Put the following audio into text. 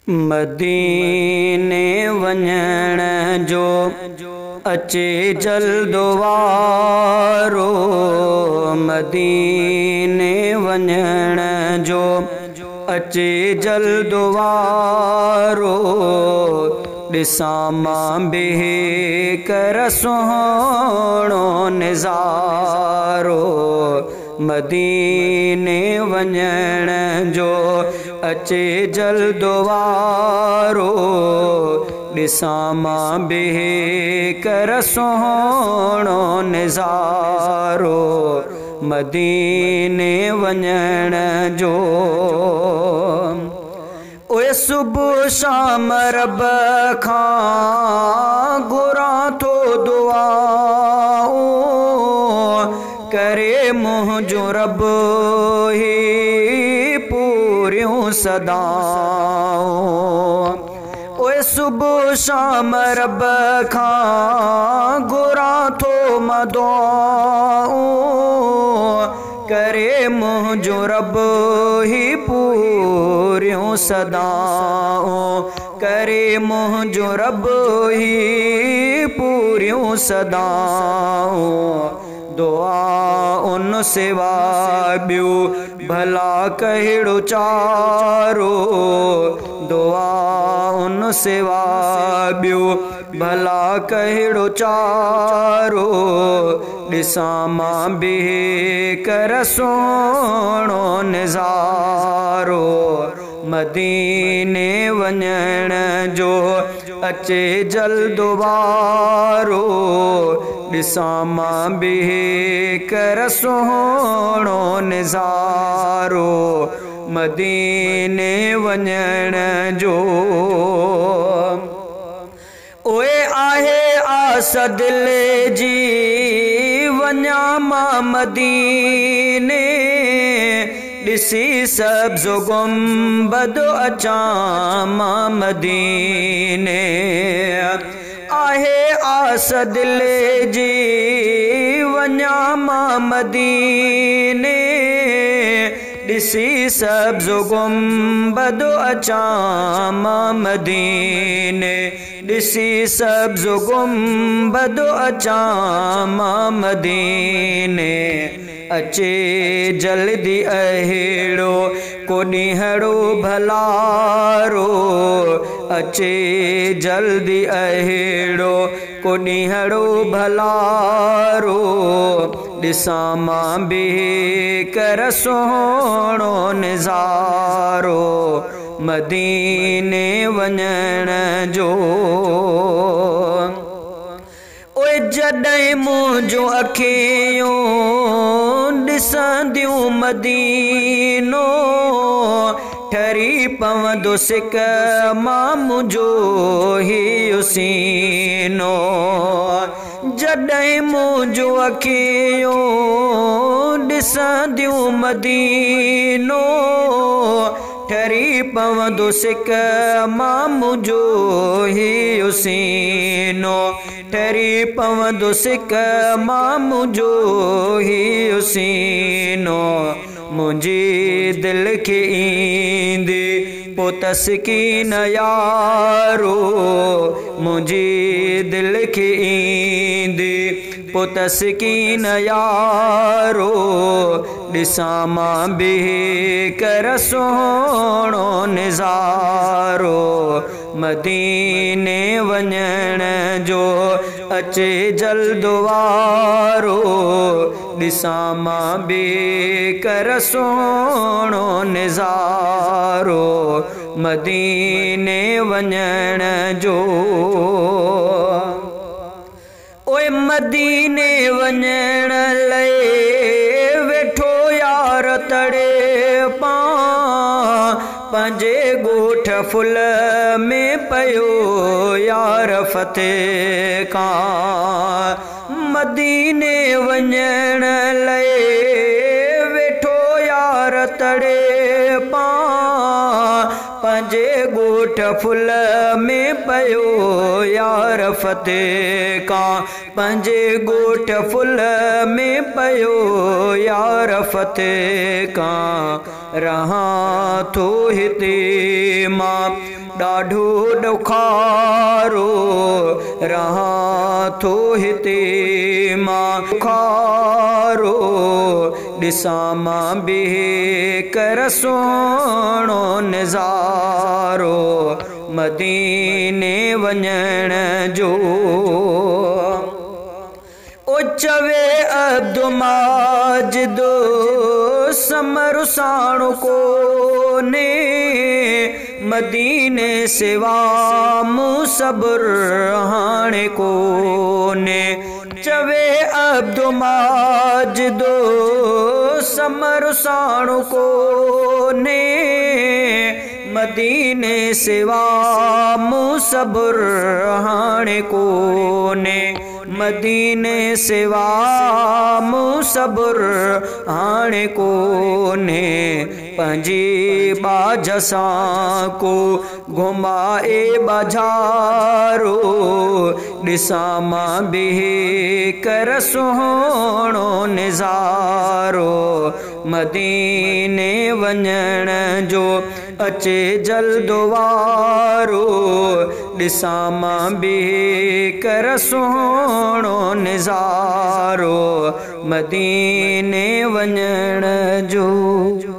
मदीने वञण जो अचे जल्द वारो, मदीने वञण जो अचे जल्द वारो। ॾिसां मां बि कर सुहिणो नज़ारो, मदीने वञण जो अचे जल्द वारो। ॾिसां मां बि कर सुहिणो नज़ारो, मदीने वञण जो। ओए सुबुह शाम रब खां घुरां थो दुआऊं, करे मुंहिंजो रब ही पूरियूं सदाऊं। ओए सुबुह शाम रब खां घुरां थो मां दुआऊं, करे मुंहिंजो रब ही पूरियूं सदाऊं, करे मुंहिंजो रब ही पूरियूं सदाऊं। दुआ उन सिवा ॿियो भला कहिड़ो चारो, दुआ उन सिवा ॿियो भला कहिड़ो चारो। ॾिसां मां बि कर सुहिणो नज़ारो, मदीने वञण जो अचे जल्द वारो। ॾिसां मां बि कर सुहिणो नज़ारो, मदीने वञण जो। ओए आहे आस दिल जी वञा मां मदीने, ॾिसी सब्ज़ गुंबद अचां मां मदीने। आहे आस दिल जी वञा मां मदीने, ॾिसी सब्ज़ गुंबद अचां मां मदीने। ॾिसी सब्ज़ गुंबद अचां मां मदीने। अचे जल्दी अहिड़ो को ॾींहड़ो भलारो, अचे जल्दी अहिड़ो को ॾींहड़ो भलारो। ॾिसां मां बि कर सुहिणो नज़ारो, मदीने वञण जो। ओए जॾहिं मुंहिंजूं अखियूं ॾिसंदियूं मदीनो, ठरी पवंदो सिक मां मुंहिंजो हीउ सीनो। जॾहिं मुंहिंजूं अखियूं ॾिसंदियूं मदीनो, ठरी पवंदो सिक मां मुंहिंजो हीउ सीनो। ठरी पवंदो सिक मां मुंहिंजो हीउ सीनो। मुंहिंजी दिलि खे ईंदी पोइ तस्कीन यारो, मुंहिंजी दिलि खे ईंदी पोइ तस्कीन यारो। ॾिसां मां बि कर सुहिणो नज़ारो, मदीने वञण जो अचे जल्द वारो। ॾिसां मां बि कर सुहिणो नज़ारो, मदीने वञण जो। ओए मदीने वञण लाइ वेठो यार तड़े पां, पंहिंजे ॻोठ फुल में पियो यार फतेह खां। मदीने वञण लाइ वेठो यार तड़े पां, पंहिंजे ॻोठ फुल में पियो यार फतेह खां। पंहिंजे ॻोठ फुल में पियो यार फतेह खां। رهان ٿو هتي مان ڏاڍو ڏکارو، رهان ٿو هتي مان ڏکارو. ڏسان مان به ڪر سهڻو نظارو مديني وڃڻ جو. او چوي عبد ماجد سمر ساڻ ڪونهي، مديني سوا مون صبر هاڻي ڪونهي. چوي عبد ماجد سمر ساڻ ڪونهي، مديني سوا مون صبر هاڻي ڪونهي. مديني سوا مون صبر هاڻي ڪونهي. پنهنجي ٻاجهه سان ڪو گهمائي ٻاجهارو، ڏسان مان به ڪر سهڻو نظارو مديني وڃڻ جو. اچي جلد وارو، ڏسان مان به ڪر سهڻو نظارو مديني وڃڻ جو.